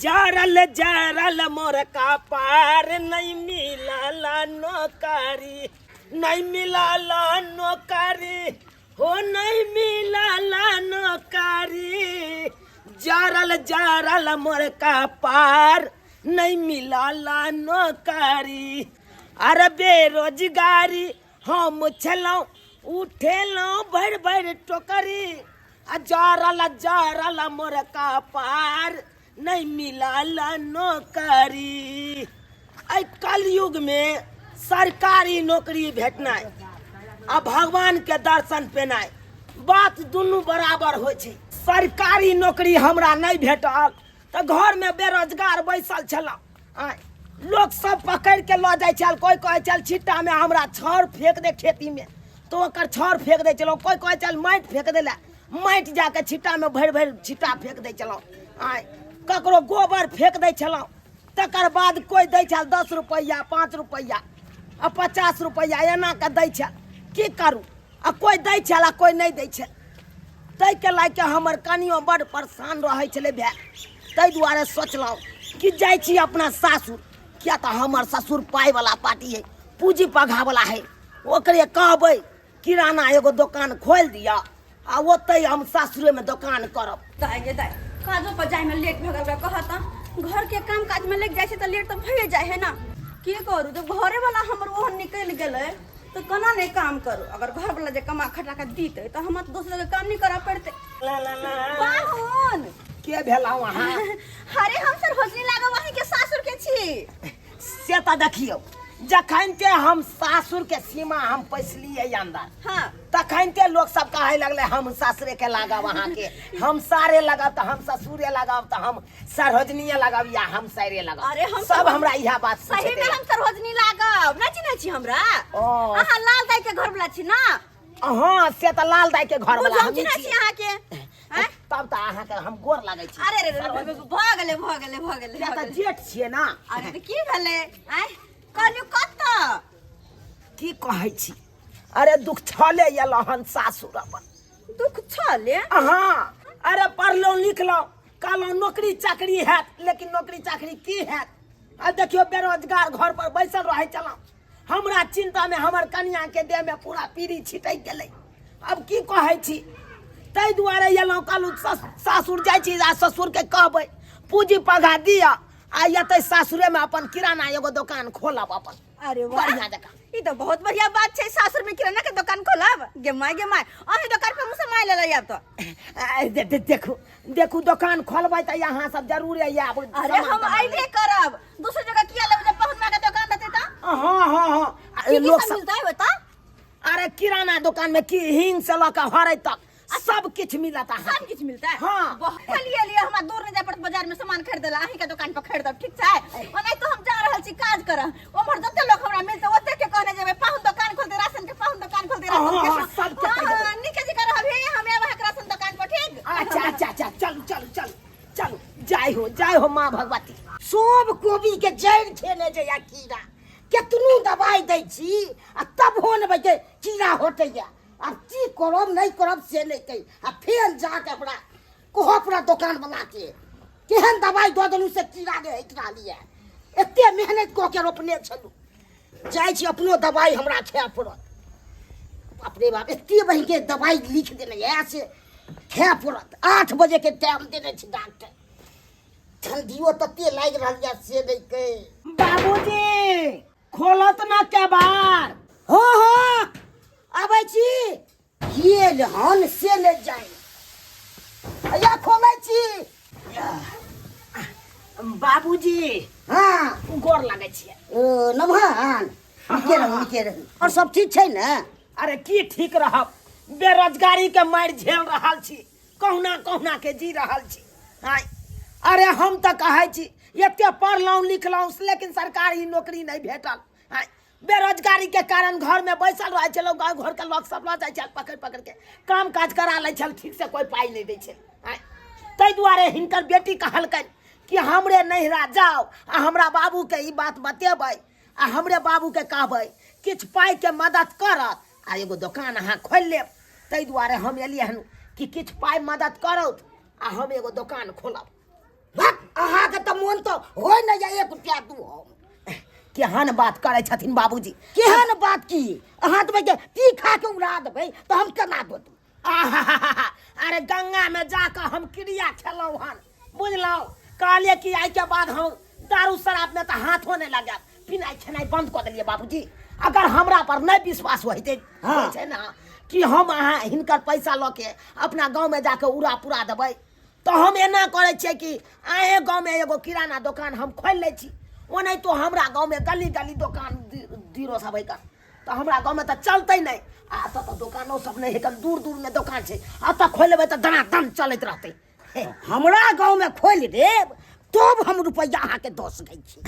जरल जरल मोर कपार नहीं मिलल नौकरी, नहीं मिलल नौकरी हो, नहीं मिलल नौकरी। जरल जरल मोर कपार नहीं मिलल नौकरी। अरे बेरोजगारी हम छलहुँ, उठेलहुँ भरि भरि टोकरी, आ जरल जरल मोर कपार नहीं मिलल नौकरी। एहि कलयुगमे सरकारी नौकरी भेटनाइ आ भगवानके दर्शन पेनाइ बात दुनू बराबर होइ छै। सरकारी नौकरी हमरा नहि भेटल तऽ घरमे बेरोजगार बैसल छलहुँ। आँय, लोक सब पकड़ि के लऽ जाइ छल। कोइ कहै छल छिट्टामे हमरा छाउर फेंक दे खेतीमे, तऽ ओकर छाउर फेंक दै छलहुँ। कोइ कहै छल माटि फेंक दै लए, माटि जाके छिट्टामे भरि भरि छिट्टा फेंक दै छलहुँ। आँय, ककरो गोबर फेंक दै छलहुँ। तकर बाद कोइ दै छल 10 रुपैआ, 5 रुपैआ आ 50 रुपैआ एना कऽ दै छल। की करू, आ कोइ दै छल आ कोइ नहि दै छल। ताहिके लए कऽ हमर कनियो बड्ड परेशान रहै छलै भाय। ताहि दुआरे सोचलहुँ कि जाइ छी अपना सासुर, किया तऽ हमर ससुर पाइवला पार्टी है, पूँजी पघावला है। ओकरे कहबै किराना एगो दोकान खोलि दिअ आ ओतहि हम सासुरेमे दोकान करब। दाइ गे दाइ, काजो पर जाइमे लेट भऽ गेल। कहऽ तऽ घरके काम काजमे लागि जाइ छै तऽ लेट तऽ भइए जाइ है ना। की करू, जब घरेवला हमर ओहन निकलि गेलै तऽ केना नहि काम करू? अगर घरवला जे कमा खटा कऽ दीतै तऽ हमरा तऽ दोसर के काम नहि करऽ पड़तै। ला ला ला। पाहुन के भेलहुँ अहाँ? अरे हम सर होजनी लागब, अहीं के सासुर के छी। से तऽ देखियौ, जखन ते हम सासुर के सीमा हम पैसलियै अंदर, तखन ते लोक सब कहै लगलै हम सासुरे के लागब अहाँके, हम सारे लागब तऽ हम ससुरे लागब, तऽ हम सरोजनीये लागब या हम सारे लागब। अरे हम सब हमरा इएह बात सही पूछैत में रहै। हम सरोजनी लागब। नहि चिन्है छी हमरा? ओ। अहाँ लाल दाई के घर वाला छी ना? हँ, से तऽ लाल दाई के घर वाला बुझल हमही चिन्है छी। छी अहाँके? आँय? तब तऽ अहाँके हम गोर लागै छी। अरे रे रे रे, भऽ गेलै भऽ गेलै भऽ गेलै। किया भऽ तऽ गेलै। जेठ छियै ना। अरे तऽ की भेलै? आँय, कहलियौ कतऽ? की कहै छी, अरे दुख छले एलहुँ हन सासुर अपन। दुख छले? हाँ, अरे पढ़लहुँ लिखलहुँ, कहलहुँ नौकरी चाकरी हैत, लेकिन नौकरी चाकरी की हैत? आ देखियौ बेरोजगार घर पर बैसल रहै छलहुँ। हमरा चिंता में हमर कनिया के देह में पूरा पीड़ी छिटक गेलै। अब की कहै छी, ताहि दुआरे एलहुँ। कहलहुँ सासुर जाइ छी आ ससुरके कहबै पूँजी पघा दिअ आ एतै सासुरेमे अपन किराना एगो दोकान खोलब अपन। अरे वाह, बढ़िया जकाँ। ई तऽ बहुत बढ़िया बात छै। सासुर में किराना के दुकान खोलब। गे माय गे माय, अहीं दुकान पर मुँह से my लेले आब तऽ। आ, देखू देखू, दोकान खोलबै तऽ अहाँ सब जरूर आयब। अरे सामान हम तमान अइबे करब, दोसर जगह किया लेबै जब पहुन के दुकान देतै तऽ? हाँ हाँ हाँ। की की लोक सब सब मिलतै ओतऽ? अरे किराना दुकान में की हिंग से लऽ कऽ हरै तक सब किछु मिलत अहाँके। सब किछु मिलतै? हाँ। बहुत लिए लिए, हमरा दूर नहि जाय पड़त बाजार में सामान खरीदे ला, अहीं के दुकान पर खरीदब। ठीक छै? ओनाहि तो हम जा रहल छी काज करऽ, उम्हर जते लोग हमरा मिलतै ओते के कहने जेबै पाहुन दुकान खोलते राशन के, पाहुन दुकान खोलते राशन के। हाँ, हाँ, सबके हाँ, कहि देबै। हाँ, नीके जकाँ रहबे, हम आयब अहाँके राशन दुकान पर, ठीक? अच्छा अच्छा अच्छा, चलू चलू चलू चलू, जय हो जय हो माँ भगवती। सब कोबी के जड़ि खेने जइया कीड़ा, केतनो दवाई दै छी आ तब हो ने के कीड़ा हटैया। आब की करब नहि करब से नहि कही। आ फेर जाके हमरा कहऽ पूरा दोकान वाला के केहन दवाई दऽ देलहुँ से कीड़ा नहि हटि रहल यऽ। एते मेहनत कऽ के रोपने छलहुँ, जाइ छी अपनो दवाई हमरा खाय पड़त। अपने बाप एते बहिनके दवाई लिख देने यऽ से खाय पड़त। 8 बजे के टाइम देने छै डॉक्टर। ठंडियो तते लागि रहल यऽ से नहि कही। बाबूजी खोलत ना केबार। हाँ हाँ आबै छी। गेल हन से ले जाय, अया खोलै छी। बाबूजी। हाँ। गोर लागै छियै। ओ नमहन, नीके रहू नीके रहू। और सब ठीक छै ने? अरे की ठीक रहब, बेरोजगारी के मारि झेल रहल छी, कहुना कहुना के जी रहल छी। आँय, अरे हम तऽ कहै छी एते पढ़लहुँ लिखलहुँ लेकिन सरकारी नौकरी नहि भेटल। आँय, बेरोजगारी के कारण घर में बैसल रहै छलहुँ, गाँव घर के लोक सब लऽ जाइ छल पकड़ि पकड़ि के, काम काज करा लै छल, ठीक से कोइ पाइ नहि दै छल। आँय, ताहि दुआरे हिनकर बेटी कहलकनि कि हमरे नैहरा जाउ आ हमरा बाबूके ई बात बतेबै आ हमरे बाबूके कहबै किछु पाइके मदद करत आ एगो दोकान अहाँ खोलि लेब। ताहि दुआरे हम एलियै हन कि किछु पाइ मदद करत आ हम एगो दोकान खोलब। भक, अहाँके तऽ मोन तऽ होइ नहि जे एक रुपया दू हम। केहन बात करै छथिन बाबूजी? केहन बात की? अहाँ देबै जे पी खा के उड़ा देबै तऽ हम केना दऽ देबै? आहाहाहा, अरे गंगा में जाकऽ हम क्रिया खेलहुँ हन, बुझलहुँ? कहलियै कि आइके बाद हम दारू शराब में तऽ हाथो नहि लगायब, पिनाइ खेनाइ बंद कऽ देलियै बाबूजी। अगर हमरा पर नहि विश्वास होइतै, होइ छै ने कि हम अहाँ हिनकर पैसा लऽ के अपना गाँवमे जाकऽ उड़ा पुरा देबै, तऽ हम एना करै छियै कि अहेँ गाँवमे एगो किराना दोकान हम खोलि लै छी। ओनाहितो हमरा गाँवमे गली गली दोकान जीरो सब है, तऽ हमरा गाँवमे तऽ चलतै नहि। आ एतऽ तऽ दोकानो सब नहि है, दूर दूरमे दोकान छै। एतऽ खोलि लेबै तऽ दनादन चलैत रहतै। हे, हमरा गाँवमे खोलि देब तब हम रुपैआ अहाँके दऽ सकै छी।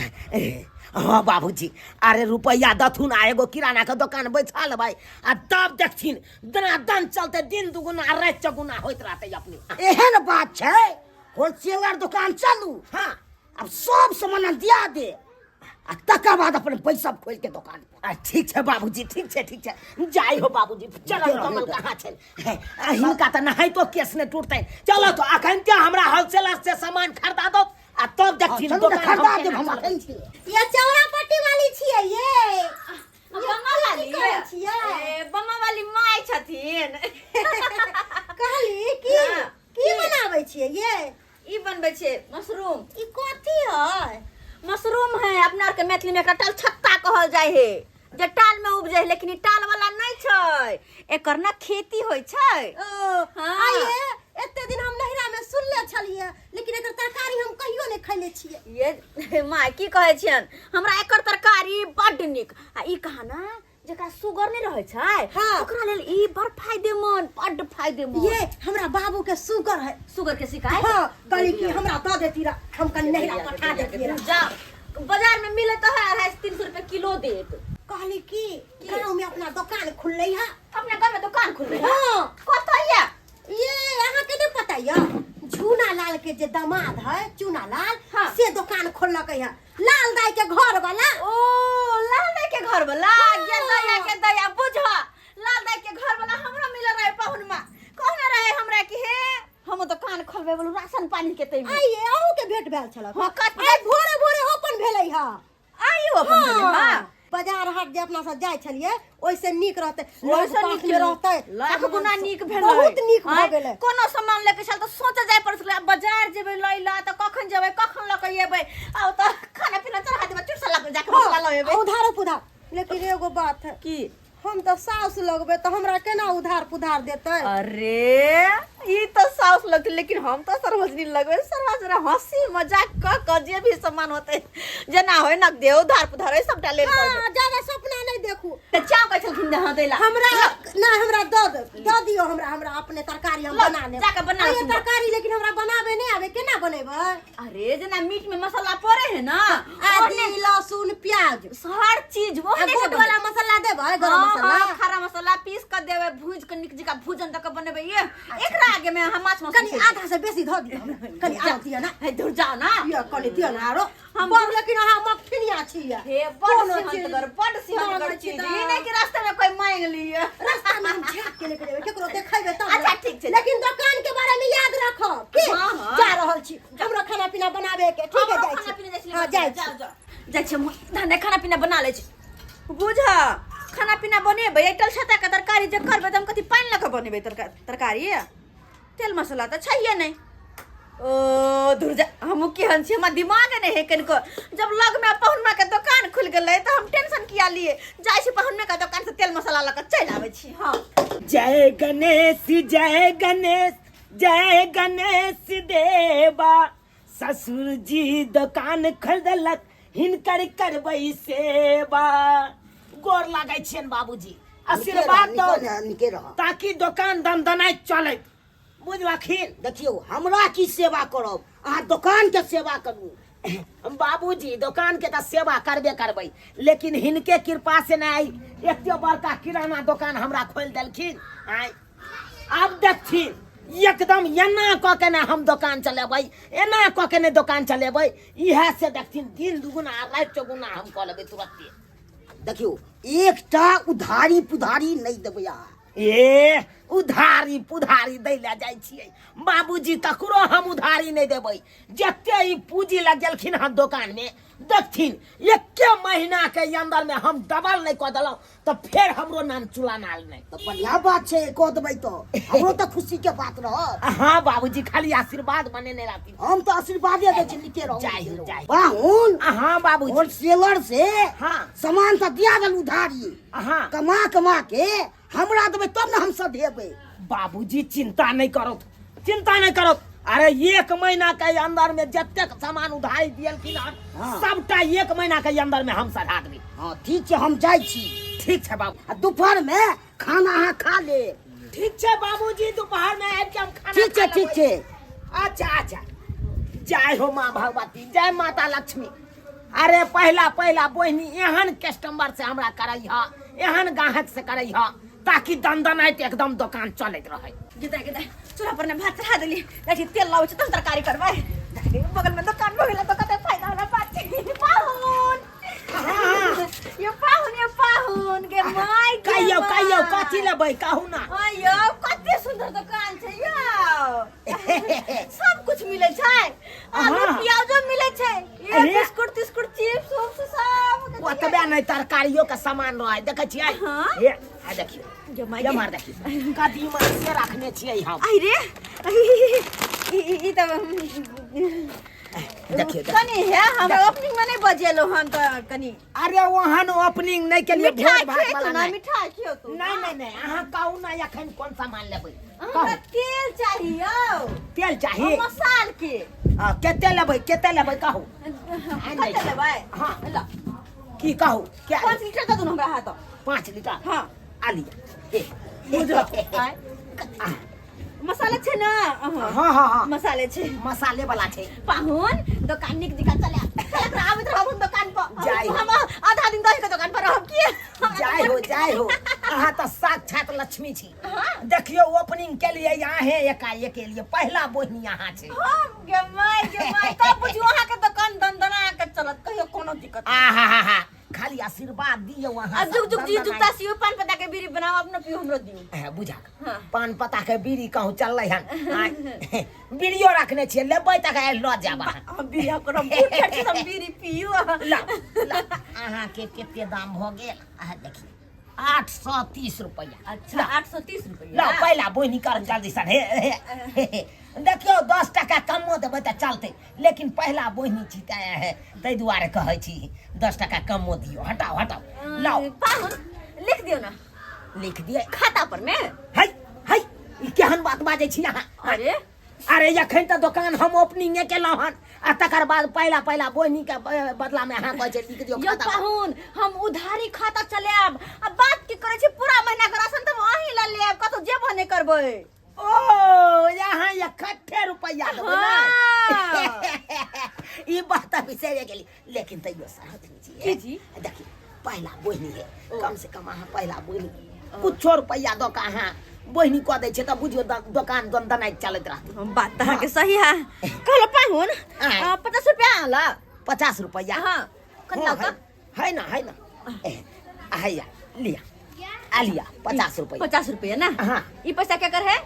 हँ बाबूजी, अरे रुपैआ दथुन आ एगो किरानाके दोकान बैठा लेबै आ तब देखथिन दनादन चलते, दिन दुगुना राति चौगुना होइत रहतै अपने। एहन बात छै, होलसेलर दोकान चलू। हाँ। आब सब सामान दिया दे आ तकर बाद अपन पैसा खोल के दोकान पर। आ ठीक छै बाबूजी, ठीक छै, ठीक छै, जाइ हो बाबूजी। चरण कमल कहाँ छै? हे, आ हिनका तऽ नहाइतो केस नहि टूटतै। चलो तो अखन के हमरा होलसेलर से सामान खरीदा दो आ तब देखथिन चलू ने, दोकान हम खरीदा देब केना हम चलबै। अखन छी। ये चौड़ा पट्टी वाली छियै ये? बम्मा वाली। की करै छियै? ए, बम्मा वाली माय छथिन। कहली की हाँ। की बनाबै छियै ये? ई बनबै छियै मशरूम। ई कथी है? मशरूम है, अपना आरके मैथिली में एकरा टाल छत्ता कहल जाइ है, जे टाल में उपजै है, लेकिन ई टाल वाला नहि छै, एकर ना खेती होइ छै। ओ हाँ। आइए एते दिन हम नहिरा में सुनले छलियै, लेकिन एकर तरकारी हम कहियो नहि खैले छियै। ये माय, की कहै छियन, हमरा एकर तरकारी बड्ड नीक। आ ई कहा ना, जेकरा शुगर नहि रहै छै, ओकरा लेल ई बड़ फायदेमंद, बड्ड फायदेमंद। ये हमरा बाबू के शुगर है। शुगर के शिकायत? हाँ, कहली कि हमरा दऽ देती रह, हम कनि नहिरा पठा देती रह। जा, बाजार में मिले तो है 250-300 रुपए किलो देत। कहली कि गाँव में अपना दोकान खुललै है। अपना गाँव में दुकान खुललै है? हाँ। कतऽ ये? ये अहाँ के नहीं पता ये, झूना लाल के जे दामाद है चूना लाल, से दोकान खोललकै है, लाल दाई के घर वाला। ओ लाल दाई के घर वाला? ये दया के दया बुझ, लाल दाई के घर वाला हमरो मिलल रहे पहुनमा, कहने रहे हमरा कि हे हम दुकान खोलबे बोलू राशन पानी के तै में। आइए अहू के भेंट भेल छल? हाँ, कत आइ भोरे भोरे ओपन भेलै है। आइयो अपन भेलै? हाँ। बाजार हाट जे अपना सब जाइ छलियै ओहिसे नीक रहतै, ओहिसँ लग नीक पास मे रहतै। लाख गुना नीक भेलै। बहुत नीक भऽ आँय, गेलै। कोनो सामान लेके छल तऽ सोचे जाय पड़ै छलै, आब बाजार जेबै लै ला तऽ कखन जेबै, कखन लऽ के एबै, आ ओतऽ खाना पीना चढ़ा देबै, चुटसा लऽ के जाके मसला लऽ एबै। उधारो पुधार, लेकिन एगो बात है। की? हम तऽ साउस लगबै तऽ हमरा केना उधार पुधार देतै? अरे ई तऽ साउस लगतै, लेकिन हम तऽ सर्वजनी लगबै। सर्वजना हंसी मजाक कऽ कऽ जे भी सामान होतै, जेना होय नगदे उधार पुधार होय, सबटा लेल करबै। हाँ, ज्यादा सपना नहीं देखू। तऽ चाव कहै छलखिन जे हँ दै ला। हमरा नहीं, हमरा दऽ दे, दऽ दियौ हमरा, हमरा अपने तरकारी हम ल, बना लेब। जाके बना आ, ये लेथिन। तरकारी लेकिन हमरा बनाबे नहीं आबे, केना बनेबै? अरे जेना मीट में मसाला पड़े है ना, आदि ओहने लहसुन प्याज हर चीज आ ओहने गोट के वाला मसाला देबै, गरम हाँ, मसाला। हाँ, खरा मसाला पीस के देबै, भूज के नीक जकाँ भूजन दऽ के बनेबै। ये एकरा आगे में हम माछ मांस कनि आधा से बेसी धऽ दियौ हमरा, कनि आरो दियौ ना। हे दूर जाओ ना। ये कनि दियौ ना आरो। हम बड़ लेकिन अहाँ मखनिया छियै। हे बड़ कोनो चीज सिहंतगर, बड़ सिहंतगर मांगै छी चीज। तऽ ई नहि कि रास्ते में कोई मांग लिए। रास्ता में हम झाँक के लेके जेबै, केकरो देखेबै तब। अच्छा, ठीक छै। लेकिन दोकान के बारे में याद राखब की। हाँ, हाँ। जा रहल छी, हमरा खाना पीना बनाबे के। ठीक है, हमरो जाइ खाना पीना जाइ छी। छी। हाँ, जाइ जाओ छी। जाओ, जाइ छी हम, धाने खाना पीना बना लै छी। बुझ, खाना पीना बनेबै, एकटा छत्ता के तरकारी जे करबै तऽ हम कथी पानि लऽ कऽ बनेबै तरकारी? तेल मसाला तऽ छैहे नहि। ओ धुर जा, हमहूँ केहन छी, हमरा दिमाग नहि है कनिको। जब लगमे पहुनमा के दोकान खुलि गेलै तऽ हम टेंशन किया लिए? जाइ छी पहुनमे के दोकान से तेल मसाला लऽ कऽ चलि आबै छी। हँ। जय गणेश, जय गणेश, जय गणेश देवा। ससुर जी दोकान खरीदलक, हिनकर करबै सेवा। गोर लागै छियनि बाबूजी, आशीर्वाद दो। निके रह, ताकि दोकान दनदनाइत चलैत, बुझलखिन? देखियौ, हमरा की सेवा करब, अहाँ दोकान के सेवा करू। बाबूजी, दोकान के तऽ सेवा करबे करबै, लेकिन हिनके कृपा से ने आइ एते बड़का किराना दोकान हमरा खोलि देलखिन। आइ आब देखथिन, एकदम एना कऽ के ने हम दोकान चलेबै, एना कऽ के ने दोकान चलेबै, इएह से देखथिन दिन दुगुना आ राति चौगुना हम कऽ लेबै तुरत्ते। देखियौ, एकटा उधारी पुधारी नहि देबै अहाँ। ए उधारी पुधारी दै लए जाइ छियै बाबूजी, ककरो हम उधारी नहि देबै। जते ई पूँजी लगेलखिन हन दोकान में, देखथिन एके महीना के अंदर में हम डबल नहीं कऽ देलहुँ तऽ फेर हमरो नाम चुलानाल नहि। तऽ बढ़िया बात छै, कऽ देबै तऽ हमरो तऽ खुशी के बात रहत। हाँ बाबूजी, खाली आशीर्वाद बनेने रहथिन। हम तऽ आशीर्वादे दै छी, नीके रहू। जाय हो, जाय। पाहुन। हाँ बाबूजी। होलसेलर से हाँ। सामान तऽ दिया देलू उधारी। हाँ। कमा कमा के हमरा देबै तब ने हम सधेबै। बाबूजी चिंता नहीं करो, चिंता नहीं करो। अरे एक महीना के अंदर में जतेक सामान उधारी दियलखिन हन, हाँ। सबटा एक महीना के अंदर में हम सधा देबै। हाँ ठीक छै, हम जाइ छी। ठीक छै बाबू। आ दोपहर में खाना अहाँ खा लेब। ठीक छै बाबूजी, दोपहर में आबि के हम खाना ठीक छै, खा ठीक लेबै। छै। अच्छा अच्छा, जय हो माँ भगवती, जय माता लक्ष्मी। अरे पहला पहला बहिनी एहन कस्टमर से हमरा करै ह, एहन ग्राहक से करै ह, ताकि दनदनाइत एकदम दोकान चलैत रहै। गिदा गिदा चूल्हा पर ने भात चढ़ा देली, जाइ छी तेल लाबै छी तब तरकारी करबै। बगल में दोकान भऽ गेलै तऽ कते फायदा होला बात छै। पाहुन यो, पाहुन यो, पाहुन गे माय गे। कहियौ माय। कहियौ, कथी लेबै कहू ना। अयो कते सुंदर दोकान छै यौ, सब कुछ मिलै छै, आलू हाँ। प्याजो मिलै छै, ये अरे। बिस्कुट तिस्कुट चिप्स उप्स सब। ओतबे नहि, तरकारियो के सामान रहै, देखै छियै? हाँ। हे आ देखियौ। गे माय ये गे। मार देखियौ, कदीमा से रखने छियै हम। आई रे, ई ई ई तऽ देखियौ देखियौ। कनी है हमरा ओपनिंग में नहीं बजेलो हन तऽ कनी। अरे ओहन ओपनिंग नहि केलियै, मिठाई भोज भात खियेतू वाला ना? नहि। मिठाई खियेतू? नहीं नहीं नहीं, अहाँ कहू ना एखन कोन सामान लेबै। हमरा कहू। तेल चाहिए यौ। तेल चाही? मसाल के। हाँ, कते लेबै, कते लेबै कहू। कते लेबै? हाँ। ल। की कहू क्या? 5 लीटर दऽ दू हमरा हाथ। 5 लीटर? हाँ। आ लिअ। हे, बुझल। मसाला छै ना? हाँ हाँ हाँ, मसाले छै। मसाले वाला छै। पाहुन दोकान नीक जकाँ चला चलत, आबैत रहब हम दोकान पर। जाय हो। हम आधा दिन दही के दोकान पर रहब की। जाय हो, जाय हो, अहाँ तऽ साक्षात लक्ष्मी छी। देखियौ ओपनिंग के लिए अहें एकाएक के लिए पहला बोहिनी अहाँ छै। हम गे माय गे माय, तब बुझियौ अहाँके दोकान दनदना के चलत, कहियो कोनो दिक्कत नहि। आहा हा हा, खाली आशीर्वाद दियौ अहाँ। आ जुग जुग जी सब जुगता सियो, पान पत्ता के बीड़ी बनाओ, अपना पियो हमरो दियो। है बुझा। हाँ। पान पत्ता के बीड़ी कहूँ चललै हन? आँय, बीड़ियो रखने छियै, लेबै तऽ लऽ जायब अहाँ। हम बीड़ी हम पूछै छी, हम बीड़ी पियो। ला ला, अहाँके कते दाम भऽ गेल? अहाँ देखियौ, 830 रुपैआ। अच्छा, 830 रुपैआ। ला पहिला बोहिनी कर जल्दी सन। हे हे हे, हे। देखियौ 10 टाका कमो देबै तऽ चलतै, लेकिन पहिला बोहिनी छी तैं ताहि दुआरे कहै छी 10 टाका कमो दियौ। हटाउ हटाउ, लाउ। पाहुन लिख दियौ ना। लिख दियै? खाता पर में। है है, ई केहन बात बाजै छी अहाँ? अरे अरे एखन तऽ दोकान हम ओपनिंगे केलहुँ हन आ तकर बाद पहिला पहिला बोहिनी के बदला में अहाँ कहै छै लिख दियौ यौ खाता पर। पाहुन हम उधारी खाता चलायब आ बात की करै छी, पूरा महीना के राशन तऽ अहीं लऽ लेब, कतौ जेबो नहि करबै। ओ यहाँ इकट्ठे रुपैआ देबै ने? हाँ। ई बात तऽ बिसरि गेली, लेकिन तैयो साथ की जी? देखियौ पहिला बोहिनी है, कम से कम अहाँ पहिला बोहिनी कुछो रुपैआ दऽ कऽ अहाँ बोहिनी कऽ दै छियै तऽ बुझियौ दोकान दनदनाइत चलैत रहतै। हम बात तऽ अहाँके सही है। कहलो पाहुन, आँय। 50 रुपया आला। 50 रुपैआ? हाँ, कनी हाँ, लाउ तऽ। है ना, है ना, ए, हैया लिया, आ लिया 50 रुपैआ। 50 रुपया ना? हाँ। ई पैसा केकर है?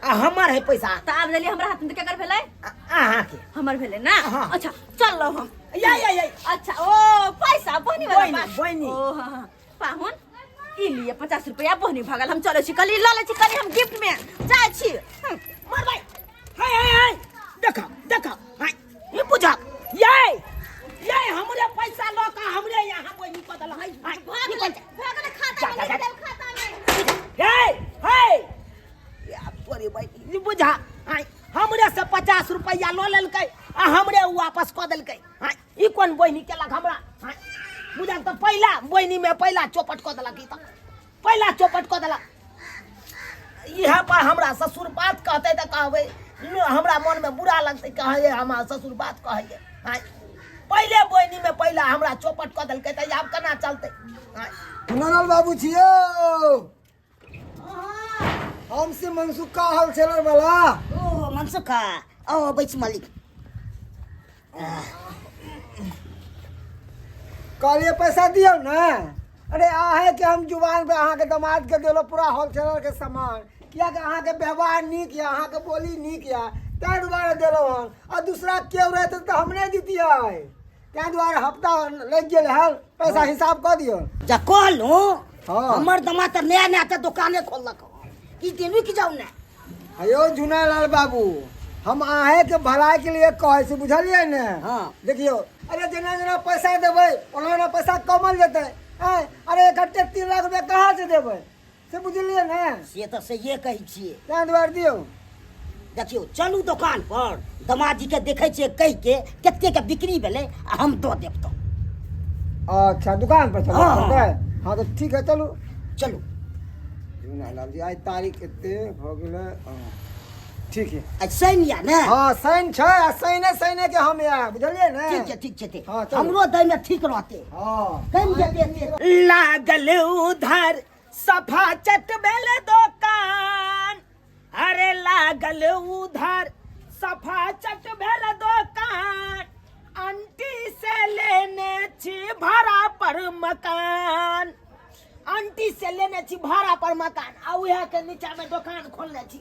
आ हमर है पैसा। तऽ आब लेलियै हमरा हाथ में तऽ केकर भेलै? अहाँके। हमर भेलै ना? हाँ। अच्छा चल हम। या या या। अच्छा ओ पैसा बोहनी वाला बोहनी, बात। बोहनी। ओ हाँ हाँ, पाहुन ई लिए 50 रुपया, बोहनी भगल, हम चलै छी, कली लऽ लै छी कनी हम गिफ्ट में जाइ छी। मर भाई, हाय हाय हाय, देखो देखो, हाय ई बुझक ये ये हमरे पैसा लऽ कऽ हमरे यहाँ बोहनी कऽ देलक। हाय, भऽ ई गेलै, कोन छै? भऽ गेलै, खाता जा, में जा, लिख जा। देब खाता में। हे हे, या तोरे बहिनी, ई बुझा, हाय हमरे से 50 रुपया लऽ लेलकै आ हमरे उ वापस कऽ देलकै। हाय ई कोन बहिनी केलक हमरा? हाय बुझल तऽ पहिला बहिनी में पहिला चौपट कऽ देलक, ई तऽ पहिला चौपट कऽ देलक। इएह पर हमरा ससुर बात कहतै तऽ कहबै, हमरा मनमे बुरा लगतै, कहैए हमरा ससुर बात कहैए। आँय पहिले बहिनी में पहिला हमरा चौपट कऽ देलकै तऽ आब केना चलतै? आँय ननल बाबू छियौ, हम से मनसुखा होलसेलर वाला। ओ मनसुखा, ओ बैस मालिक। कहलियै पैसा दियौ ने। अरे अहें के हम जुबान पे अहाँके दमाद के देलहुँ पूरा होलसेलर के सामान, कियाकि अहाँके व्यवहार नीक यऽ, अहाँके बोली नीक यऽ, ताहि दुआरे देलहुँ हन। आ दूसरा केओ रहतै तऽ हम नहि दितियै, ताहि दुआरे हफ्ता लागि गेल हन, पैसा हिसाब कऽ दियौ। जा कहलहुँ। हाँ। हमर दमाद तऽ नया नया तऽ दोकाने खोललक हन, की दिन रुकि जाउ ने। अयो झुनालाल बाबू, हम अहें के भलाई के लिए कहै छी, बुझलियै ने? हाँ। देखियौ, अरे जेना जेना पैसा देबै ओना ओना पैसा कमल जेतै। आँय, अरे इकट्ठे 3 लाख रुपया कहाँ से देबै से, बुझलियै ने? से तऽ सहिए कहै छियै। ताहि दुआरे दियौ। देखियौ, चलू दोकान पर, दमाद जी के देखै छियै कहि के कते के बिक्री भेलै आ हम दऽ देब तऽ। अच्छा, दुकान पर चलू। हाँ। पड़तै? हाँ तऽ ठीक है, चलू। चलू। झुनालाल जी, आइ तारीख कते भऽ गेलै? हाँ, ठीक है। आ शनि या ने? हाँ, शनि छै आ शनि शनि के हम आयब, बुझलियै ने? ठीक छै, ठीक छै, ठीक। हाँ, चलू। हमरो दै में ठीक रहतै। हाँ। कम जेतै एते। लागल उधर सफा चट भेल दोकान, अरे लागल उधर सफा चट भेल दोकान, अंटी से लेने छी भाड़ा पर मकान, अंटी से लेने छी भाड़ा पर मकान, आ उएह के नीचा में दोकान खोलने छी।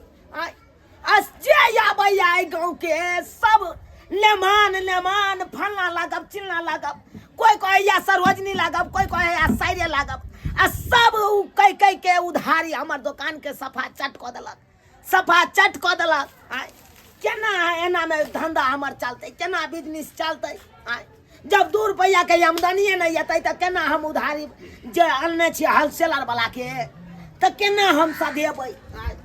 आ जे आबैया एहि गाँव के सब लेमान लेमान, फलना लागब चिलना लागब, कोई कहैया सरोजनी लागब, कोई कहैया साइरे लागब, आ सब उ कहि कहि के उधारी हमर दोकान के सफा चट कऽ देलक, सफा चट कऽ देलक। आँय, केना एनामे धंधा हमर चलतै, केना बिजनेस चलतै? आँय, जब 2 रुपैआ के आमदनिए नहि एतै तऽ केना हम उधारी जे अनने छियै होलसेलर वाला के, तऽ केना हम सधेबै? आँय,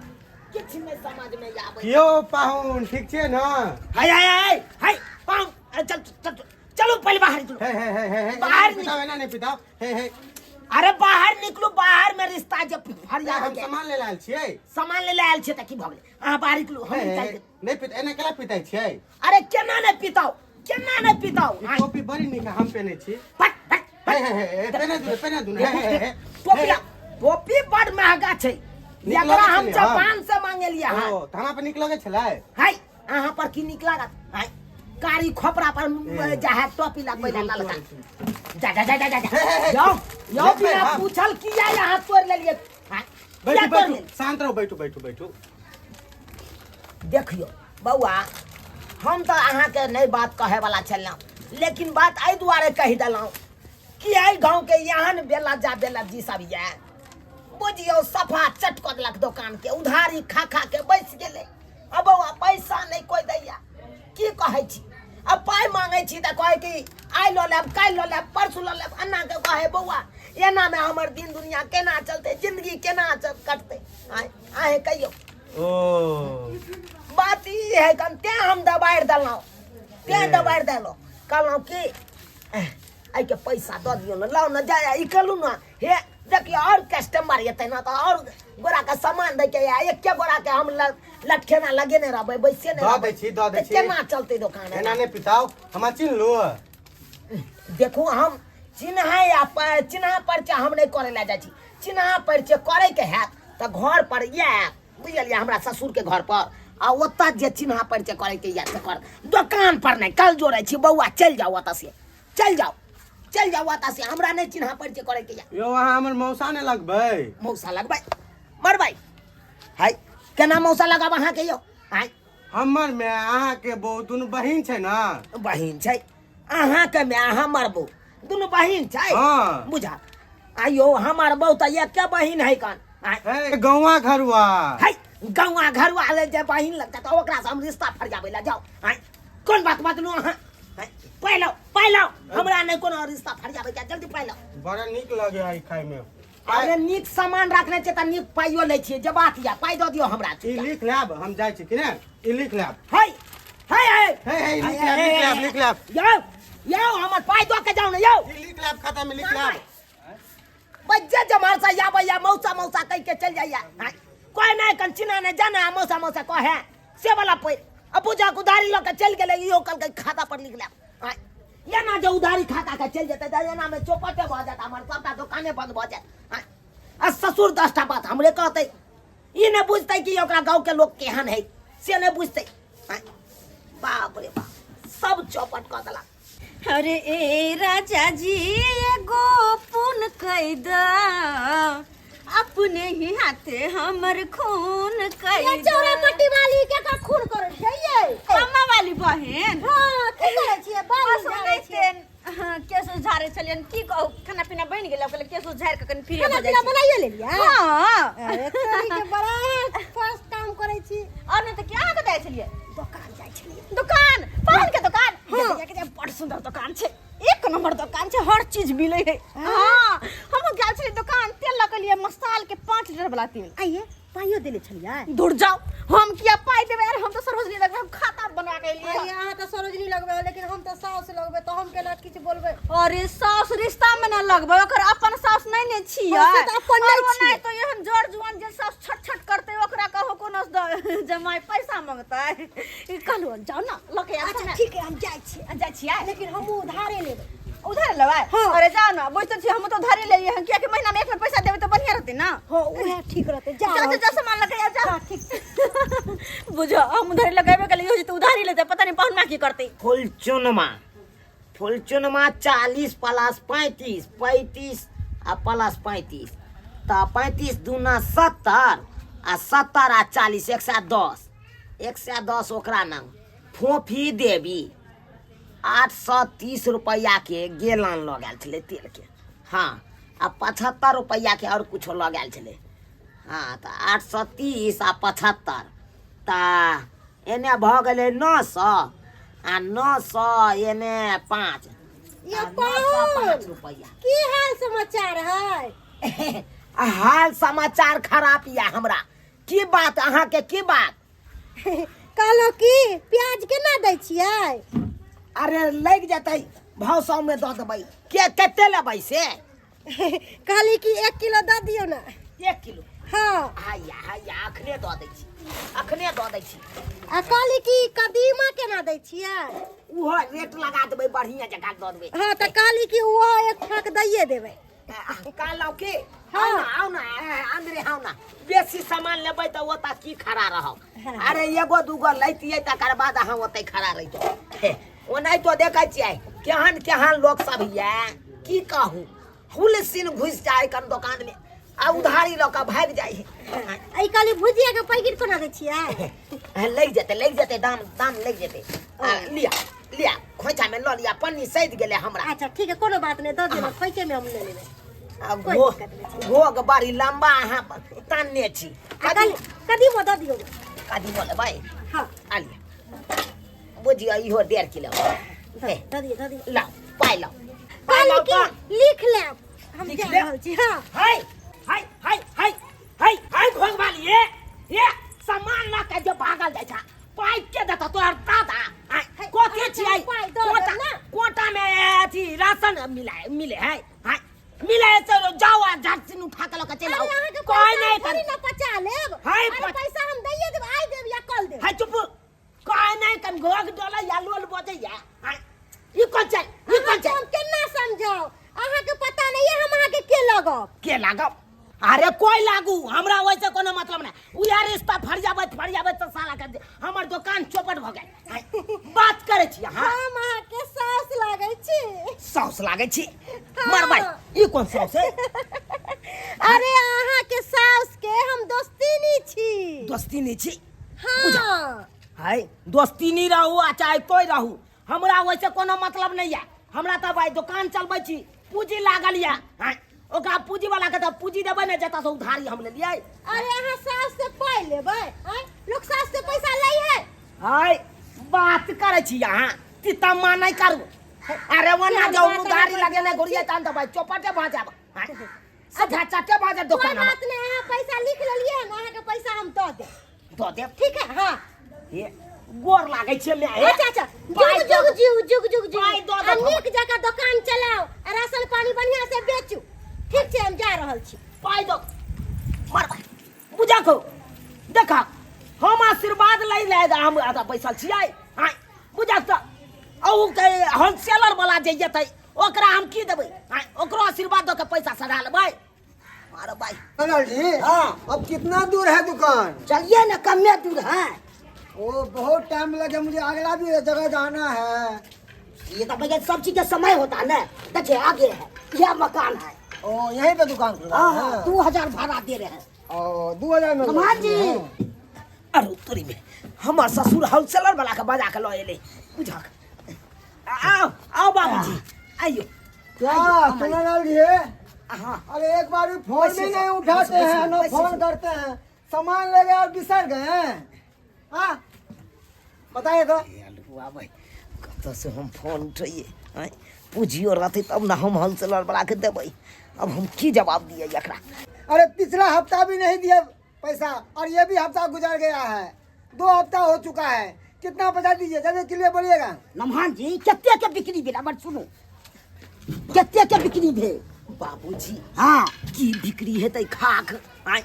किछु नहि समझमे आबै। यौ पाहुन, ठीक छियै ने? हाय हाय हाय हाय पाहुन, अरे चल चल चल, चलू पहिले बाहर निकलू। हे हे हे हे हे, बाहर एना नहि पिताउ, एना नहि पिताउ, हे हे। अरे बाहर निकलू, बाहर में रिश्ता जे फरिया हम हो जाए। सामान ले आयल छियै। सामान ले आयल छियै तऽ की भऽ गेलै? अहाँ बाहर निकलू, हम हे, हे, निकालि हे, देब। नहि पिता, एना केना पिताइ छियै? अरे केना नहि पिताउ, केना नहि पिताउ? ई टोपी बड़ी नीक है, हम पेने छी। फट फट। हे हे हे हे, पेने दू ने, पेने दू ने, हे हे हे। टोपी ला, टोपी बड़ महंगा छै, नीक एकरा लगै हम छलै, जापान से मांगेलियै हन। ओ तऽ हमरा पर नीक लगै छलै? हाय, अहाँ पर की नीक लागत? हाय, कारी खोपड़ा पर ए। जा है टोपी लगबै ई हम ललका। तोड़ै छी। जा जा जा जा जा हे, हे, हे। जाओ जाओ, लेबै बिना हम। पूछल किया यहाँ तोड़ लेलियै? हाय, बैठू। किया तोड़ बैठू, लेलियै? शांत रहू, बैठू बैठू बैठू। देखियौ बौआ, हम तऽ अहाँके नहि बात कहैवला छलहुँ, लेकिन बात एहि दुआरे कहि देलहुँ कि एहि गाँवके एहन बेलज्जा बेलज्जी सब यऽ, बुझियौ सफा चट कऽ देलक दोकानके, उधारी खा खा के बैस गेलै। आ बौआ, पैसा नहि कोइ दैया, की कहै छी? आ पाइ मांगै छी तऽ कहै कि आइ लऽ लेब, काल्हि लऽ लेब, परसू लऽ लेब, एना के कहै। बौआ, एनामे हमर दिन दुनिया केना चलतै, जिंदगी केना कटतै? आँय, अहेँ कहियौ। ओ बात ई है कन, तें हम दबारि देलहुँ, तें ए। दबारि देलहुँ, कहलहुँ कि एहिके पैसा दऽ दियौ ने, लाउ ने, जाय ई कहलहुँ ने। हे देखियौ, आओर कस्टमर एतै ने तऽ आओर गोराके सामान दैके यऽ, एके गोराके हम लटखेना लगेने रहबै, बैसे नहि दऽ रहबै। दै छी, दऽ दै तऽ छी। केना चलतै दोकान? एना नहि पिताउ, हमरा चिन्हलू? देखू, हम चिन्हा या चिन्हा परिचय हम नहि करै लए जाइ छी। चिन्हा परिचय करैके हैत तऽ घर पर आयब, बुझलियै, हमरा ससुरके घर पर, आ ओतऽ जे चिन्हा परिचय करैके यऽ से कर, दोकान पर नहि। कल जोड़ै छी बौआ, चलि जाउ ओतऽ से, चलि जाउ, चलि जाउ ओतऽ से, हमरा नहि चिन्हा परिचय करैके यऽ। यौ, अहाँ हमर मौसा नहि लगबै? मौसा लगबै? मरबै हाय, केना मौसा लगाब अहाँके यौ? आँय? हमर माय अहाँके बहू दुनू बहिन छै ने। बहिन छै अहाँके माय, हमर बहू दुनू बहिन छै? हाँ। बुझा आइयो, हमर बहू तऽ एके बहिन है कन। आँय? हे, गौवा घरुआ। है, गौआ घरुआ ले जे बहिन लगता तऽ ओकरा से हम रिश्ता फरियाबै लए जाउ? आँय, कोन बात बजलहुँ अहाँ? आँय, पाइ लाउ, पाइ लाउ, हमरा नहि कोनो रिश्ता फरियाबै के, जल्दी पाइ लाउ। बड़ा नीक लगे है खाय में। अरे नीक सामान रखने छियै तऽ नीक पाइयो लै छियै, जे बात यऽ, पाइ दऽ दियौ हमरा। ई लिख लेब, हम जाइ छी कि ने, ई लिख लेब। है है है। हे हे, लिख लेब, लिख लेब, लिख लेब। यौ यौ, हमर पाइ दऽ के जाउ ने यौ। ई लिख लेब, खाता में लिख लेब। बच्चे जमार से आबैया, मौसा मौसा कहि के चलि जाइया। आँय, कोइ नहि कन चिन्हा नहि जाना, मौसा मौसा कहे से वाला पैर आ पूजा के उधारी लऽ के चलि गेलै। इहो कहलकै खाता पर लिख लेब। आँय, एना जे उधारी खाता के चलि जेतै तऽ एना मे चौपटे भऽ जायत, हमर सबटा दोकाने बंद भऽ जायत। आँय, आ ससुर 10टा बात हमरे कहतै, ई नहि बुझतै कि ओकरा गाँव के लोक केहन है, से नहि बुझतै। आँय, बाप रे बाप, सब चौपट कऽ देलक। अरे ए राजा जी एगो पुन कह द अपने ही हाथे हमर खून कह ये चौरा पट्टी वाली के का खून करै छै ये अम्मा वाली बहन हां की करै छियै बाल बस झाड़ै छियै ओनाहिते हाँ, केस झाड़े छलियन की कहू खाना पीना बनि गेल कहले केस झाड़ के कनि फ्री खाना भऽ जाइ पीना छी बनाइए लेलियै हाँ अरे तोरी के बड़ा फास्ट काम करै छी और नहीं तऽ क्या कतऽ जाइ छलियै दोकान जाइ छलियै दुकान पान के दुकान हाँ। के बड़ सुंदर दुकान छै एक नंबर दुकान छै हर चीज मिले है हाँ हम गेल छलियै दुकान तेल लऽ के लिए मसाल के 5 लीटर वाला तेल आइए पाइयो देने छलियै दूर जाओ हम किया पाई देबै अरे हम तऽ सरोजनी लगबै हम खाता बना के एलियै आइए अहाँ तऽ सरोजनी लगबै लेकिन हम तऽ साउस लगबै तऽ हम केना किछु बोलबै अरे साउस रिश्ता में न लगबै ओकर अपन साउस नहीं ने छियै हाँ, से तऽ अपन नहि और छियै। ओनाहि तो एहन जर जुआन जे साउस छट छट करतै ओकरा कहो कोनो जमाई पैसा मंगतै ई कहलहुँ जाओ ना लऽ के आउ अच्छा ना। ठीक है हम जाइ छी जाइ छियै लेकिन हम उधारे लेबै उधार लेबै हाँ। अरे जाओ ना बुझते छियै हम तऽ उधारे लेलियै हन कियाकि महीना में एक बेर पैसा देबै तऽ बढ़िया रहतै ना हाँ उएह ठीक रहतै जा जा रहल जा जा छी। सामान लऽ के आ जा हाँ ठीक छै बुझो हम उधारी लगेबे कलियै हो जेतै उधारी लेतै पता नहीं पहुना की करतै फुलचुनमा फुलचुनमा 40 प्लस 35 35 आ प्लस 35 तऽ 35 दूना 70 आ 70 आ 40 110 110 ओकरा नाम फोफी देवी 830 रुपैआके गेलन लऽ गेल छलै तेलके हँ आ 75 रुपैआके आओर किछो लऽ गेल छलै हँ तऽ 830 आ 75 तऽ एने भऽ गेलै 900 आ 900 एने 5 ये 905 रुपैआ की हाल समाचार है आ हाल समाचार खराब यऽ हमरा की बात अहाँके की बात कहलहुँ की प्याज केना दै छियै अरे लागि जेतै भाव सौ में दऽ देबै के कते लेबै से कहली कि 1 किलो दऽ दियौ ने 1 किलो हाँ हैया हैया अखने दऽ दै छी अखने दऽ दै छी आ कहली कि कदीमा केना दै छियै ओहो रेट लगा देबै बढ़िआँ जकाँ दऽ देबै हाँ तऽ कहली कि ओहो एक फाँक दैये देबै कहलहुँ कि आउ ना आउ ना अंदरे आउ ना बेसी सामान लेबै तऽ ओतऽ की खड़ा रहब अरे एगो दूगो लैतियै तकर बाद अहाँ ओतै खड़ा रहितहुँ ओनाहितो देखै छियै केहन केहन लोक सब यऽ की कहू हुल सीन घुसि जाइ कन दोकानमे आ उधारी लऽ कऽ भागि जाइ है आई कहली भुजिया के पैकेट कोना दै छियै लागि जेतै लागि जेतै दाम दाम लागि जेतै आ, लिअ लिअ खोइछामे लऽ लिअ पन्नी सधि गेलै हमरा अच्छा ठीक है कोनो बात नहीं दऽ दियौ खोइचे में हम ले लेबै आ कोइ घो दिक्कत नहि छै। घोघ बड़ी लम्बा अहाँ तानने छी आ कदीमो दऽ दियौ कदीमो लेबै हाँ आ लिअ बुझियौ इहो 1.5 किलो दऽ दऽ दियौ दऽ दियौ लाउ पाइ लाउ पाइ कहली लाउ कि तऽ लिख लेब हम लिख जा लेब? रहल छी हाँ हाय हाय हाय हाय हाय हाय घोघवाली ए ए सामान लऽ के जे भागल जाइ छ पाइ के देतौ तोहर दादा आँय, कथी छियै पाइ दऽ देब कोटा ने। कोटा में अथी राशन मिला मिले है आँय, मिले है तो जाओ आ झट सिन उठा के लऽ के चलि अरे आउ अहाँके कोई पैसा नहीं थोड़ी कर ना पचा लेब हाय, अरे पैसा हम दैये देब आइ देब या कल देब हाय चुप कोई नहीं कन घोघ डोले या लोल बजे या आँय, ई कोन छै ई कोन अहाँके छै हम केना समझाउ अहाँके पता नहीं है हम अहाँके के लगब के लागब अरे कोई लागू हमरा वैसे कोनो मतलब नहीं उया रिश्ता फरियाबैत फरियाबैत तऽ साला के हमर दोकान चौपट भऽ गेल आँय, बात करै छी अहाँ हम अहाँके सास लागै छी साउस लागै छी मरबै ई कोन साउस है अरे अहाँके सास के हम दोस्तीनी छी दोस्ती नहीं छी हाँ हाय दोस्ती नहीं रहू आ चाहे कोई रहू हमरा वैसे कोनो मतलब नहीं है हमरा तऽ भाई दोकान चलबै छी पूंजी लागल यऽ आँय, ओकरा पूंजी वाला के तऽ पूंजी देबै ने जतऽ से उधारी हम लेलियै अरे अहाँ सास से पाइ लेबै आँय लोक सास से पैसा लै है हाय बात करै छी अहाँ तितम्मा नहि करू अरे ओना केहन जो बात उधारी अहाँ लगेने घुरिये तहन तऽ भाई चौपटे भऽ जायब आँय, सीधा चटे भऽ जायब कोई दोकान बात नहीं अहाँ पैसा लिख लेलियै हन अहाँके पैसा हम दऽ देब दऽ देब ठीक है हाँ हे गोर लागै छै माय हे। अच्छा अच्छा पाइ जुग दऽ जुग जीव जुग जुग जीव पाइ दऽ आ देब। नीक जकाँ दोकान चलाउ आ राशन पानी बढ़िआँ से बेचू ठीक छै हम जा रहल छी पाइ दऽ मरबै बुझक देख हम आशीर्वाद लै लए हम एतऽ बैसल छियै आँय बुझक तऽ अहू के होलसेलर वाला जे जेतै ओकरा हम की देबै आँय ओकरो आशीर्वाद दऽ के पैसा सधा लेबै मारो भाई लाल जी हाँ। अब कितना दूर है दुकान चलिए ना कमे दूर है वो बहुत टाइम लगे मुझे अगला भी जगह जाना है ये तो भैया सब चीज के समय होता है ना। देखिए आगे है, यह मकान है। ओ यहीं पे दुकान खुला हाँ, है? 2000 भाड़ा दे रहे हैं। ओ 2000 में कमाल जी। अरे तोरी में हमर ससुर होलसेलर वाला के बजा के लऽ एलै बुझक। आओ आओ बाबूजी आइयो। क्या चुनालाल जी है? हाँ। अरे एक बार भी फोन भी नहीं उठाते हैं, न फोन करते हैं, सामान ले गए और बिसर गए हैं। हाँ बताइए तो। आबै कतऽ से हम फोन उठैयै? आँय, पूँजियो रहतै तब ने हम होलसेलर वाला के देबै। अब हम की जवाब दियै एकरा? अरे पिछला हफ्ता भी नहीं दिया पैसा और ये भी हफ्ता गुजर गया है, 2 हफ्ता हो चुका है। कितना पैसा दीजिए जल्दी क्लियर बोलिएगा। नमहान जी कते के बिक्री भेल? हमर सुनू, कते के बिक्री भेल? बाबूजी हाँ की बिक्री हेतै खाक? आँय,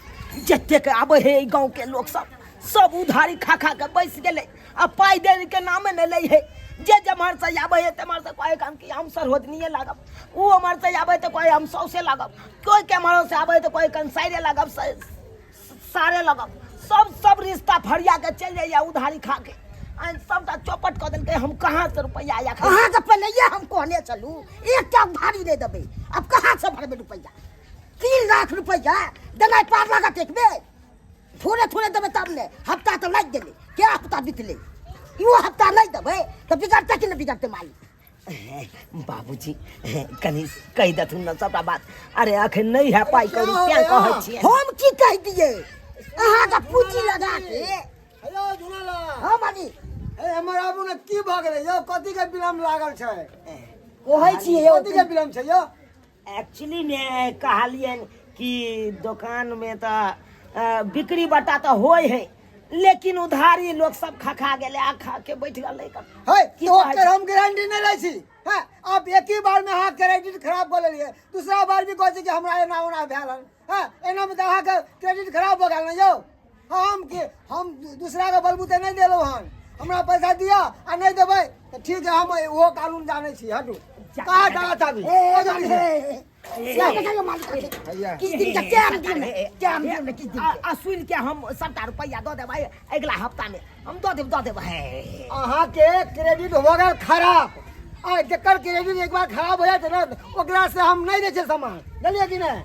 जतेक आबै है एहि गाँव के लोक सब सब उधारी खा खा के बैस गेलै आ पाइ दै के नामे नहि लै है। जे जेम्हर से आबै है तेम्हर से कहै हम कि हम सरहोजनीये लागब, ओ उम्हर से आबै तऽ कहै हम सौसे लागब, कोइ केम्हरो से आबै तऽ कहै कंसाइरे लागब, सारे लागब, सब सब रिश्ता फरिया के चलि जाइए उधारी खा के। आइ सबटा चौपट कऽ देलकै। हम कहाँ से रुपैआ एखन? अहाँके पहिले हम कहने छलहुँ एकटा उधारी नहि देबै, आब कहाँ से भरबै रुपैआ? 3 लाख रुपैआ देनाइ पार लागत एक बेर? थोड़े थोड़े देबै तब ने। हफ्ता तऽ लागि गेलै, के हफ्ता बितलै, इहो हफ्ता नहि देबै तऽ बिगड़तै कि नहि बिगड़तै मालिक? बाबूजी कनि कहि देथुन ने सबटा बात। अरे अखन नहि है पाइ कौड़ी तें कहै छियै। हम की कहि दियै? अहाँके पूँजी लगा के। हेलो झुनालाल। हाँ मालिक। हे हमर आबू ने, की भऽ गेलै यौ? कथी के विलम्ब लागल छै? कहै छियै यौ। कथी के विलम्ब छै यौ? एक्चुअली में कहलियनि कि दोकान में तऽ बिक्री बट्टा तऽ होइ है, लेकिन उधारी लोक सब खा खा गेलै आ खा के बैठ गेलै। हे की तो कहै ओकर हम गारंटी नहि लै छी। हैं, आप एक ही बार में अहाँ क्रेडिट खराब कऽ लेलियै, दूसरा बार भी कहै छी कि हमरा एना ओना भेल हन। हैं, एना में तऽ अहाँके क्रेडिट खराब भऽ गेल ने यौ। हम के हम दूसरा के बलबूते नहि देलहुँ हन। हमरा पैसा दिअ आ नहि देबै तऽ ठीक है, हम ओहो कानून जानै छी। हटू, कहाँ ताला चाबी? ए, ए, किछु दिन के टाइम दियौ ने, टाइम दियौ ने किछु दिन के। आ सुनि के हम सबटा रुपैआ दऽ देबै अगिला हफ्ता में, हम दऽ देब, दऽ देब। हे अहाँके क्रेडिट हो गेल खराब। आ जकर क्रेडिट एक बार खराब हो जाए ने ओकरा से हम नहीं दै छियै सामान। बुझलियै कि नहि?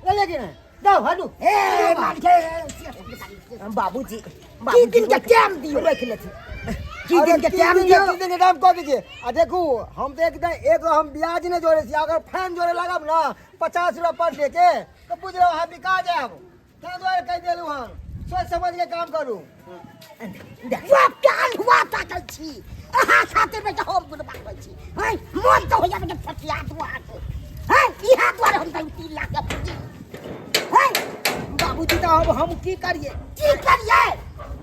बुझलियै कि नहि? जाउ हटू। ए मालिक, ए, बाबूजी किछु दिन के टाइम दियौ। रोकि लेथिन। की दिन के टाइम तीन दियौ? तीन दिन के टाइम कऽ दीजिए। आ देखू हम तऽ एकदम एक हम ब्याज नहि जोड़ै छी। अगर फैन जोड़े लागब ने 50 रुपया पर डे के तऽ बुझ लो अहाँ बिका जायब। ताहि दुआरे कहि देलहुँ हन, सोचि समझ के काम करू। बाप के अल्हुआ ताकै छी अहाँ खातिर बेटा, हम गुणबा होइ छी। हैं, मोन तऽ होइया बेटा फटिया दू अहाँके। हैं, इएह दुआरे हम दैलहुँ 3 लाख के पूँजी। हैं बाबूजी तऽ अब हम की करिए? की करिए?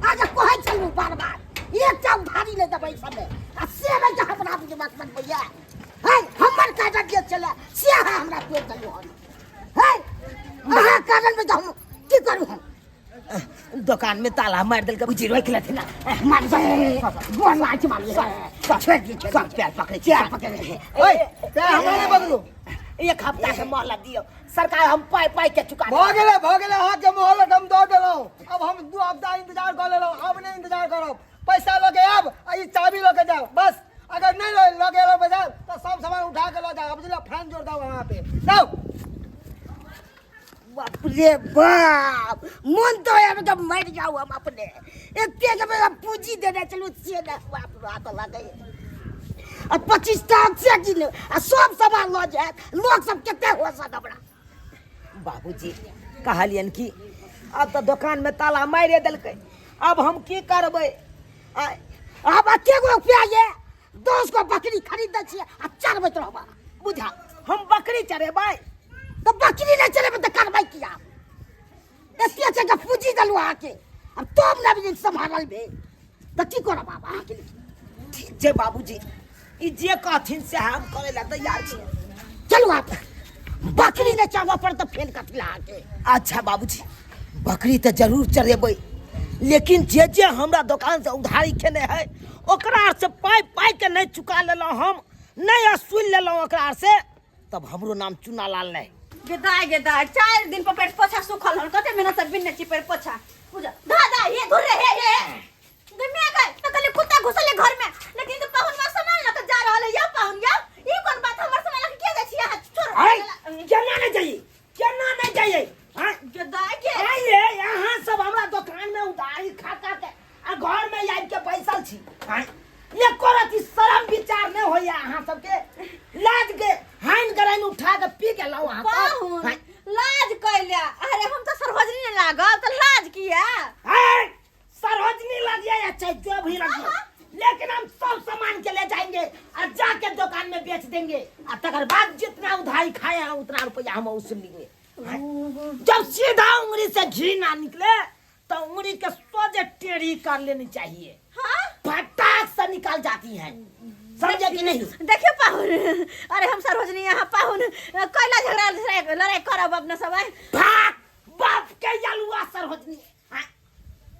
आज कहै छलहुँ बार बार एकटा उधारी नहि देबै समय आ से नहि जे हमरा बुझबाक बनबैया। हैं, हमर काजक जे छलै से अहाँ हमरा तोड़ि देलहुँ हन। हैं, अहाँ कारण बेटा हम की करू? हम दोकान में ताला मारि देलकै बुझी, रोकि लेथिन ने। मार गोर लाज मारिए, छोड़ि दियौ, सब पैर पकड़ै छी, पैर पकड़ै। ओए पैर हमरा नहि पकड़ू। एक हफ्ता के मोहलत दियौ सरकार, हम पाइ पाइ के चुका भऽ गेलै, भऽ गेलै। अहाँके मोहलत हम दऽ देलहुँ। अब हम 2 हफ्ता इंतजार कऽ लेलहुँ, अब नहि इंतजार करब। पैसा लऽ के आयब आ ई चाबी लऽ के जायब बस। अगर नहि लऽ के एलहुँ बाजार तऽ सब सामान उठा के लऽ जायब, बुझलियै? फैन जोड़ दब अहाँ पे, जाउ। बाप रे बाप, मन तो है जब मर जाऊं हम अपने। एते के मेरा पूंजी देने चलू से ने बाप रे हाथ लगे आ 25 टाक से गिन आ सब सामान लऽ जायत। लोक सब कते होशत हमरा। बाबूजी कहलियनि कि अब तऽ दोकान में ताला मारि देलकै, अब हम की करबै? आब एके गो रुपया ये, 10 गो बकरी खरीद दै छियै आ चरबैत रहबै। बुझा हम बकरी चरेबै? तऽ बकरी नहि चरेबै तऽ करबै किया? एते छै के पूंजी देलहुँ अहाँके, आब तब ने अभी सम्हारल भेल तऽ की करब आब अहाँके लिए? ठीक छै बाबूजी, ई जे कहथिन से हम करै लए तैयार छी। चलू आब बकरी नहि चरबऽ पड़त तऽ फेर कथी लए अहाँके? अच्छा बाबूजी, बकरी तऽ जरूर चरेबै, लेकिन जे जे हमरा दोकानसँ उधारी खेने है ओकरा से पाइ पाइ के नहि चुका लेलहुँ, हम नहि असूल लेलहुँ ओकरा से, तब हमरो नाम चुना लाल नहि। गेदाय गेदाय, 4 दिन पर पेट पोछा सुखल हन, कते मेहनत से बिनने छी पेट पोछा। पूजा धा धा हे धुर रे हे हे गमे गए तो कल कुत्ता घुसले घर में, लेकिन तो पहुन मा सामान लके जा रहल है। या पाहुन या ई कोन बात हमर समय लग के जाइ छी अहाँ छोड़ो अरे केना नहीं जाइए, केना नहीं जाइए? हाँ? गदाय के आइए यहाँ सब हमरा दुकान में उधारी खा खा के आ घर में आबि के बैसल छी। आँय, एको रति शरम विचार नहीं होइया अहाँ सबके? लाज के हाइन गराइन उठा के पी के लाओ अहाँ सब। पाहुन आँय, लाज कैला? अरे हम तो सरोजनी ने लागब त लाज किया? आँय, सरोजनी लगिए या चाहे जो भी लगिए, लेकिन हम सब सामान के ले जाएंगे और जाके दुकान में बेच देंगे और तकर बाद जितना उधारी खाए हैं उतना रुपया हम वसूल लेंगे। जब सीधा उंगली से घी ना निकले तो उंगली के सोझे टेढ़ी कर लेनी चाहिए। हाँ, फटाक से निकल जाती है, समझे कि नहीं? देखियो पाहुन, अरे हम सरोजनी यहाँ पाहुन कैला झगड़ा लड़ाई लड़ाई करब अपना सब? आँय? भाग बाप के यलुआ सरोजनी। हाँ,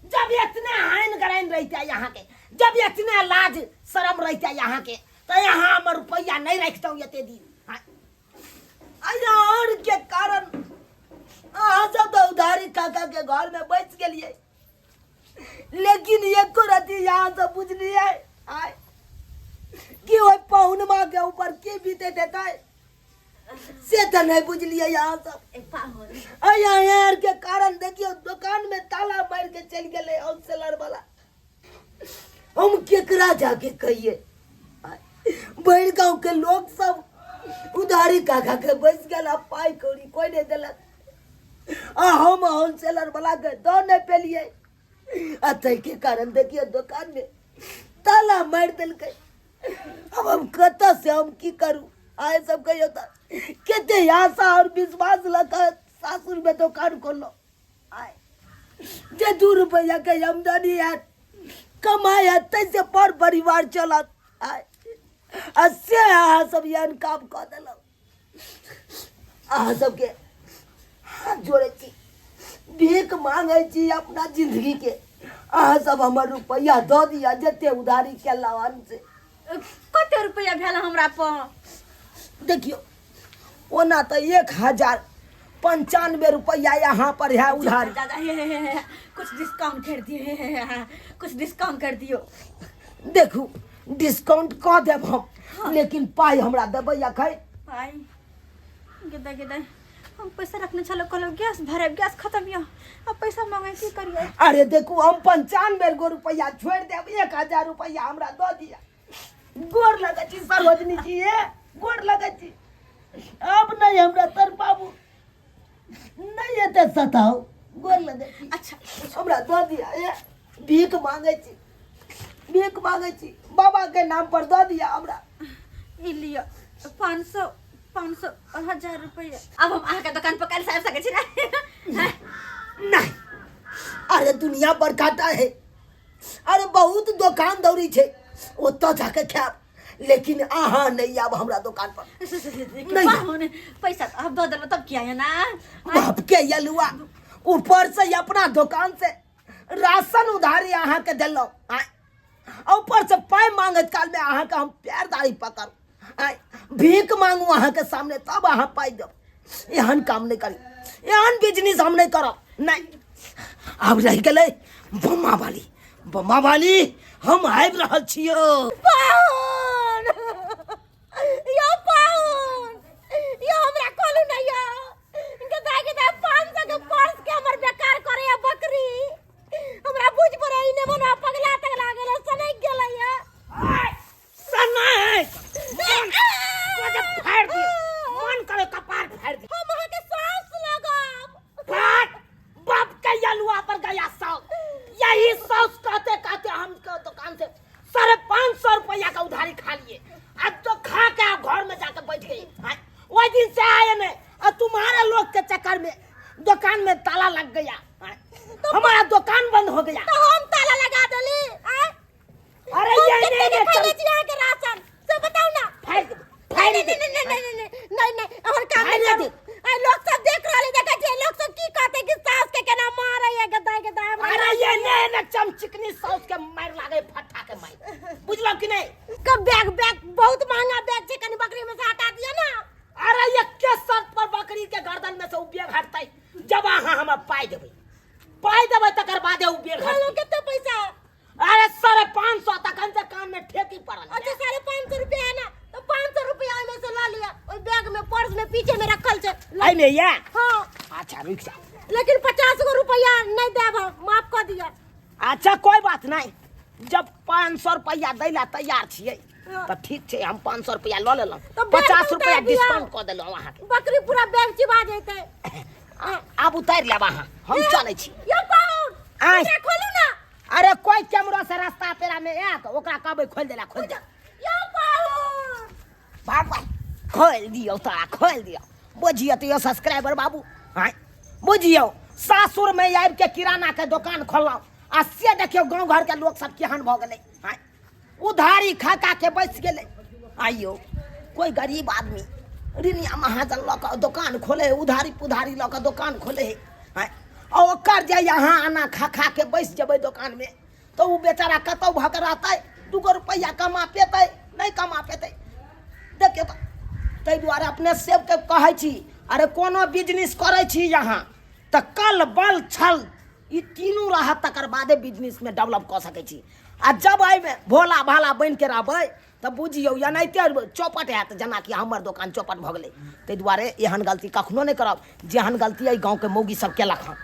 जब इतने हाइन गराइन रहते है यहाँ के, जब इतने लाज शरम रहते है यहाँ के, तो यहाँ हम रुपया नहीं रखता हूँ इतने दिन। हाँ, और के कारण अहाँ सब तो उधारी काका के घर में बच गेलिए, लेकिन एको रति यहाँ से बुझलिए आय कि ओहि पहुनमा के ऊपर की बीते देते से तो नहीं बुझलिए यहाँ सब। ए पाहुन, यार के कारण देखियो दुकान में ताला मार के चल गेले होलसेलर वाला। हम केकरा जाके कहिए? भरि गाँव के लोग सब उधारी काका के बस गेल, आ पाई कौड़ी कोई नहीं देलक, आ हम होलसेलर वाला के दऽ नहीं पेलिए, आ ताहिके कारण देखियो दुकान में ताला मारि देलकै। अब हम कतऽ से हम की करू? आए सब कहियो तऽ कते आशा और विश्वास लऽ कऽ सासुर में दुकान खोललहुँ आय, जे 2 रुपैआ के आमदनी हैत, कमाई हैत, ताहिसँ पर परिवार चलत आय, आ से अहाँ सब एहन काम कऽ देलहुँ। अहाँ सबके हाथ जोड़ै छी, भीख मांगै छी अपना जिंदगी के, अहाँ सब हमर रुपैआ दऽ दिअ जते उधारी केलहुँ हन से। कते रुपैआ भेल हमरा पर? देखियौ ओना तऽ 1095 रुपैआ यहाँ पर है उधारी। दादा हे हे हे, कुछ डिस्काउंट कर दियो, हे हे हे, कुछ डिस्काउंट कर दियो। देखू डिस्काउंट कऽ देब हम, लेकिन पाइ हमरा देबै अखन? पाइ गेदा गेदा हम पैसा रखने छलो, कहलो गैस भरे, गैस खत्म यो, अब पैसा मांगे की करिए? अरे देखू हम 95 गो रुपैआ छोड़ि देब, 1000 रुपैआ हमरा दऽ दिअ। गोर लगै छी सरोजनी जी, हे गोर लगै छी। अब नहीं हमरा तर बाबू नहीं एते सताओ, गोर लगै छी। अच्छा हमरा दऽ दिअ, हे भीख मांगै छी, भीख मांगै छी बाबा के नाम पर दऽ दिअ हमरा। ई लिअ 500 500 1000 रुपैआ। अब हम अहाँके दुकान पर काल्हि से आबि सकै छी ने? नहीं, अरे दुनिया पर काटा है, अरे बहुत दुकान दौरी छै, ओतऽ जाके खायब, लेकिन अहाँ नहीं आब हमरा दुकान पर। नहीं। पाहुन पैसा तो अब दऽ देलहुँ तब किया है ना? बाप के यलुआ, ऊपर से अपना दुकान से राशन उधारी अहाँ के देलहुँ, आँय? आ ऊपर से पाइ मांगत काल में अहाँ के हम पैर दाढ़ी पकड़ आँय, भीख मांगू अहाँ के सामने तब अहाँ पाइ देब। एहन काम नहीं करी, एहन बिजनेस हम नहीं करब। नहीं, आब रहि गेलै बम्मा वाली, बम्मा वाली हम आबि रहल छियौ। पाहुन यो, पाहुन यो, हमरा कहलू ना यो गदा गदा 500 के पर्स के हमर बेकार करे या बकरी। हमरा बुझ पड़े ई ने बना पगला तगला गेलै, सनक गेलै या। सनक मन सोचे फाड़ दियो, मन करे कपार फाड़ दियो। हम अहाँ के सास लगाब। बाप बाप के यलुआ पर गया सौ, यही सौस कहते कहते हम के दुकान से 550 रुपया का उधारी खा लिए। अब तो खा के आप घर में जाकर बैठ गए। हाँ, वही दिन से आए नहीं, और तुम्हारे लोग के चक्कर में दुकान में ताला लग गया। हाँ, हमारा दुकान बंद हो गया। तो हम ताला लगा देली? आय अरे हम ये कते नहीं के नहीं खैले छी अहाँ के राशन से बताउ ना। फाड़ दे, नहीं फाड़ नहीं दे। नहीं नहीं नहीं नहीं नहीं नहीं हमर काम फाड़ नहीं दे। करू। आय लोग सब देख रहल है, देखै छियै लोग सब की कहते कि सास के केना मारै है गदा गदा हमरा। अरे ये नहीं ना चमचिकनी सौस के मार लागे फटा के मार, बुझलो कि नहीं? के बैग बैग बहुत महंगा बैग छै, कनी बकरी में से हटा दियो ना। अरे ये के सर पर बकरी के गर्दन में से उ बैग हटतै जब अहाँ हमरा पाइ देबै, पाइ देबै तकर बादे उ बैग कहलहुँ हटतै। कते पैसा? अरे 550, तखन से कान में ठेकी पड़ल। अच्छा 550 रुपया है ना, तो 500 नीचे में रखल छै। एहिमे या? हाँ। अच्छा रुकि जा। लेकिन 50 गो रुपया नहीं देब हम, माफ कर दिया। अच्छा, कोई बात नहीं, जब 500 रुपया दै ला तैयार छियै तऽ ठीक छै, हम 500 रुपया लऽ लेलहुँ। तऽ बैग 50 उतारि रुपया दिअ। डिस्काउंट कऽ देलहुँ अहाँके। बकरी पूरा बैग चिबा जेतै। आब उतारि लेब अहाँ, हम चलै छी। यौ पाहुन। आँय। हमरा खोलू ना। अरे, कोई कैमरा से रास्ता पेरा में आयत, ओकरा कहबै खोलि देला, खोलि दे। यौ पाहुन। भाग भाग, खोलि दियौ, तोरा खोलि दियौ। बुझियौ तऽ यौ सब्सक्राइबर बाबू, आँय बुझियौ, सासुरमे आबि के किराना के दोकान खोललहुँ आ से देखियौ गाँव घर के लोक सब केहन भऽ गेलै। आँय, उधारी खा खा के बसि गेलै। आइयो कोई गरीब आदमी ऋणिया महाजन लऽ कऽ दोकान खोले है, उधारी पुधारी लऽ कऽ दोकान खोले है, आँय, आ ओकर जे यहाँ आना खा खा के बैस जेबै दोकानमे तऽ ओ बेचारा कतहु भऽ कऽ रहतै? 2 गो रुपैआ कमा पेतै? नहि कमा पेतै। देखियौ तऽ ताहि दुआरे अपने सबके कहै छी, अरे कोनो बिजनेस करै छी यहाँ तऽ कल बल छल ई तीनू रहत, तकर बादे बिजनेसमे डेवलप कऽ सकै छी। आ जब एहिमे भोला भाला बनि के रहबै तऽ बुझियौ एनाहिते चौपट हैत, जेनाकि हमर दोकान चौपट भऽ गेलै। ताहि दुआरे एहन गलती कखनो नहि करब जेहन गलती एहि गाँवके मौगी सब केलक हँ।